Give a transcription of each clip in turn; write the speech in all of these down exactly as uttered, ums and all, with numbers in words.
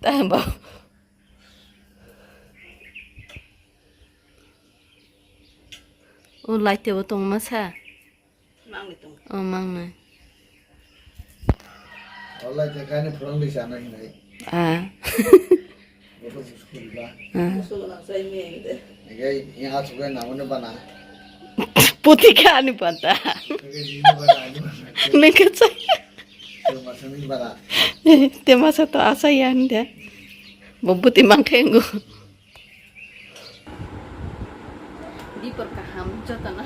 Tamo. O light tebo tong masa. Mangnai tong. O mangnai. O light te kaini phwrwng di sana hinai. Ah. Boto school ba. Ah. Musu gwnang sai mi ang de. Ege, ya, asuk nang mane bana. Puti ka ani panta. Ege, ini bana, ini bana. Nengka sa. Te masa ni bana. Te masa to asa ya ande. Bo puti mangkhe ngo. Dipor kaham jotono.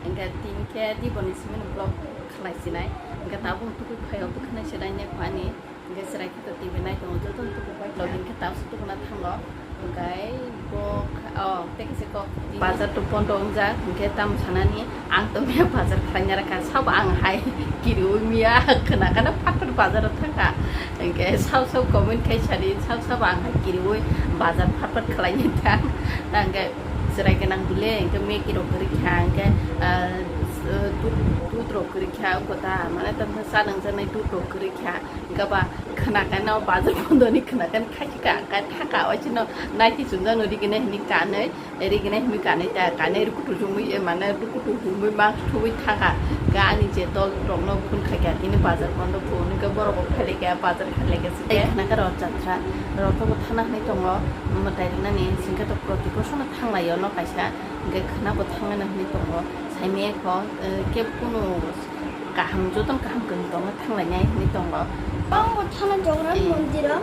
Engke tin khe diporni simi vlog khlai sinai. Engke tabuk tukui phaio bwkhwnai se daine khwani. Hingke chwrai khe to T V nai tongo, joto no tuku pai vlog hingke tamo se tukuna thango. Hingke bo kha, oh, tei kisa kok bazar to bondo wngjak, hingke tamo sanani ang to miya bazar khlaina rwkha, sabo ang hai kiriui miya khwnakhe no phat phat bazar o thangkha. Hingke sabo sabo comment khai sadi, sabo sabo ang hai kiriui bazar phat phat khlaina thang. Ta hingke chwrai gwnang bile, hingke Maggie rok kwrwi kha, hingke, ah, dud, dud rok kwrwi kha, kota mane tamo cha nangjaknai dud rok kwrwi kha. Gaba khwnakheno bazar bondoni khwnakheno khaikhe ka, ka thaka oisino naitwi chumjak no riginai hwnwi kanwi, riginai hwnwi kanwi ta, kanwi rukutu chumui, e, mane rukutu chumui ma thubui thaka. Ga ani je dol rokno phun khaikha, kini bazar bondo phunukhe borok bo phailaikha, bazar khailaikha se. Tei khwnakhe rok jatra, rok bo thana hwnwi tongo, mwtai rwnani singkhe to proti bosongno thanglaio no kaisa, hwnkhe khwna bo thangnani hwnwi tongo, saimanya kho, e, kebo kunu. Kaham, jotono kaham kwrwng tongo, thanglainai hinwi tongo. Bangbo thana Jogorano Eh. Mondiro.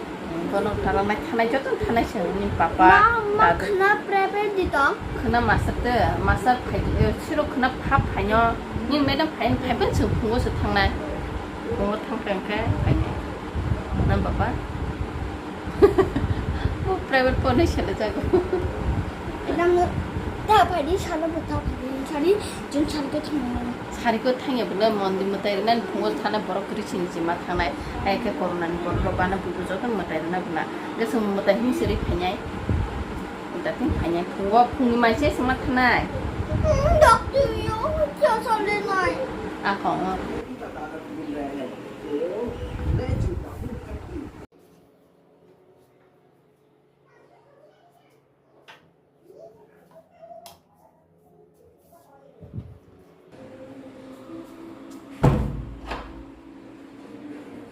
Bono thanglainai thanai, jotono thanai se nini papa, Ma, ma dadu. Khna private di tong. Khna master de, master phai, eh, siro khna pha phaino. Nini madam phai, phai ben se phungo se thangnai. Phungo thang khe khe phainai. Nang papa. Bo private phone se le jago. Nang ta phai di salo bo ta phai di sari, jun sari ko thangmani. Sari ko thangya bwle mondi mwtai rwnani phungo thana borok kwrwi sini sima thangnai. Hai khe corona ni borok rok bana bubu joto mwtai rwna bwna. Hwnkhe chwng mwtai hwnwi se rwi phainai. Mwtai hwnwi phainai. Phungo phungni mai se sima thangnai. Doctor yo cha sale nai. Ako.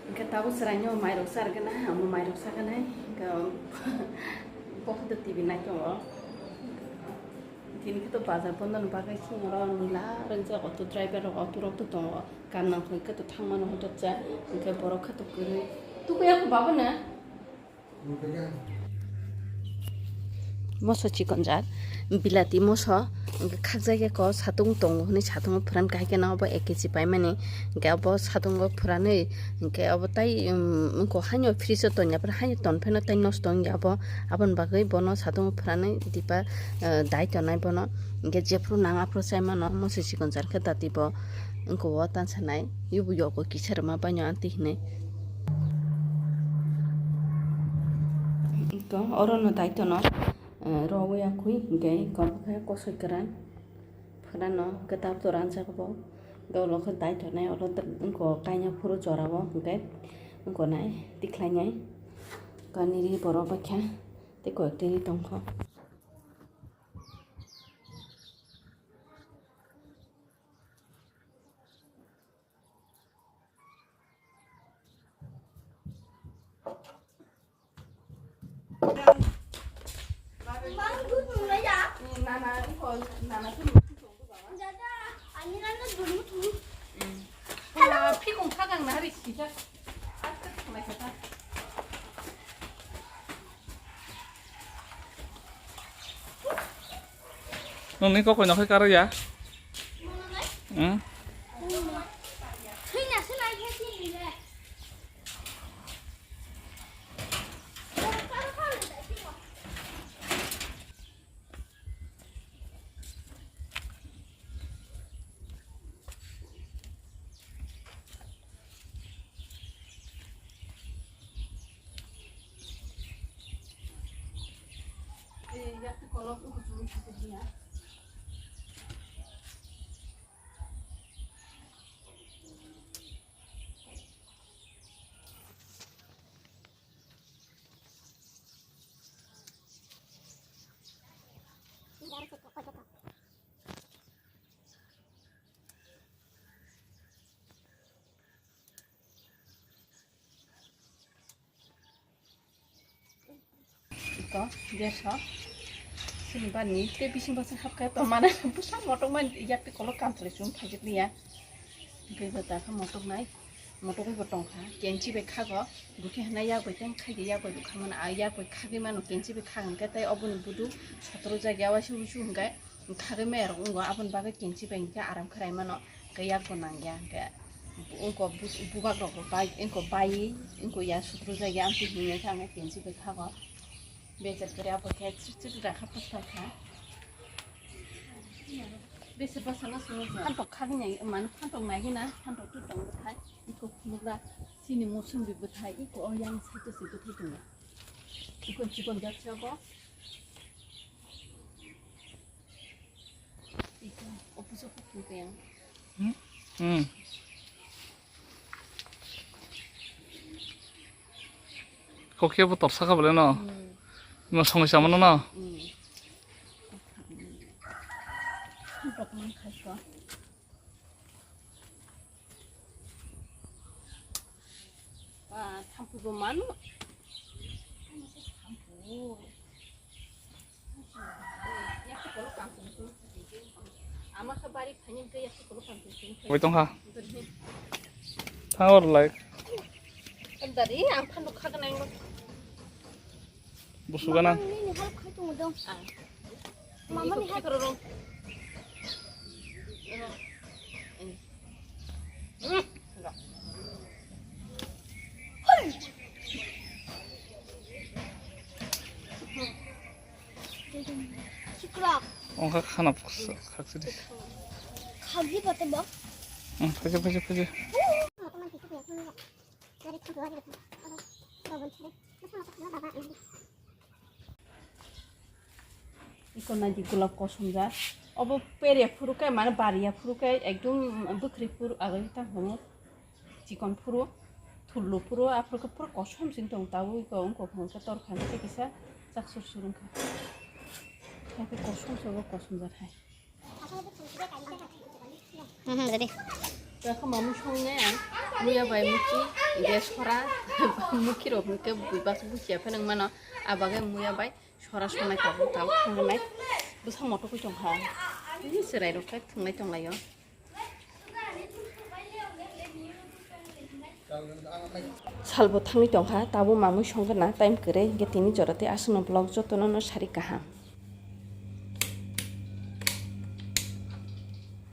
Hwnkhe tabuk chwraino mairok charwgwna, omo mairok chaganai, hwnkhe bokhe T V nai tongo. Tini khe to bazar bondo ni bagwi siyong oro nila rwngjak auto driver rok, auto rok to tongo, kam nang thangkhe to thangmano hwnkhe cha, hwnkhe borok khe to kwrwi tukuya kho babono. Moso chikon jat, bilati moso, hwnkhe khakjak ya ko satung tongo hwnwi satungo phuran kahai khe no obo ek keji paimani, hwnkhe obo satungo phuranwi, hwnkhe obo tai, um, wngkha haino fridge o tonya phano haino ton phano tai nosto wngya obo, aboni bagwi bono satungo phuranwi dipa, eh, dai tonai bono, hwnkhe jephru nang aphuru chai mano moso chikon jat khe dati bo. Wngkha o tansa nai, yubu yogo kisa rwma baino amtwi hinwi. Wngkha oro no daitono, eh, rowi akhwi, hwnkhe eko khe kosoi kwran. Phwrano hwnkhe tabuk to ranjak bo. Hwnkhe olo khe daitonai, olo wngkha kaina phuru jora o, hwnkhe wngkha nai tikhlainai. Kaniri borok baikha, tei koi twi tongkha. Hello. Phikung khakang na hari sijak. Nungni kokoi nokhai karo ya? Hmm? To, gerso. Sini bani, te bising basing hapkha to mana, busa motok man, yak te kolok kam tole chum phajik niya. Gaiba ta kha motok nai, motok bai bo tong kha, kenchi bai khago, bukhe hwnai yak bai teng khaidi yak bai bukha mana, a yak bai khagwi mano kenchi bai khagan khe tai oboni budu sotoro jagya wa su su hwnkai. Khagwi maya rok wngo, aboni bagwi kenchi bai hwnkhe aram khlai mano, hwnkhe yak bo nangya, hwnkhe wngko bu-, bubak rok bo bai, wngko bai, wngko ya sutru jagya, amtwi hwnwi khe ang kenchi bai khago. Bejer khe abo khe chir chir rakha pasal kha. Bese bwsano swngo kha. Phantok khagwi nai, mane phantok nai gina, phantok tu tong bwthai, iko khulukla, chini mosombi bwthai, iko o yang site se bwthai tongo. Iko chikon jak se abo. Hmm. Kokhe bo torsa kha bole no. Hmm. No songwi chamano no. Hmm. Bokmang khai ko. Ba, thampu bo manu. Thampu. Bai tongkha. Thang or lai. Dari ang phano khaganai. Busu gana. Mama ni hai. Mama ni hai. Sikrok. Ongkha khana khaksidi. Khagwi bate bo. Hmm, phaje, phaje, phaje. Iko naidi gulab kosom ja. Obo perya phuru kai, mane bariya phuru kai, ekdom bwkhri phuru agwi ta hono. Chikon phuru, thullu phuru, aphuru khe phuru kosom sing tong, tabuk iko wngkok hwn khe tor kha khe kisa chak sur sur wngkha. Hakhe kosom se bo kosom ja thai. Mhm, jadi. Tei khe mamung songnai ang, muya bai muki, gas sora, muki rok hwnkhe bui bas buchiya phai nang mano, abagai muya bai sora songnai tabuk tabuk thangmani bwsa moto koi tong kha, tini chwrai rok khe thwngnai tong lai o. Salbo thangwi tongkha, tabuk mamui songkha na time kwrwi, hwnkhe tini jora tei aswkno vlog jotono no sari kaham.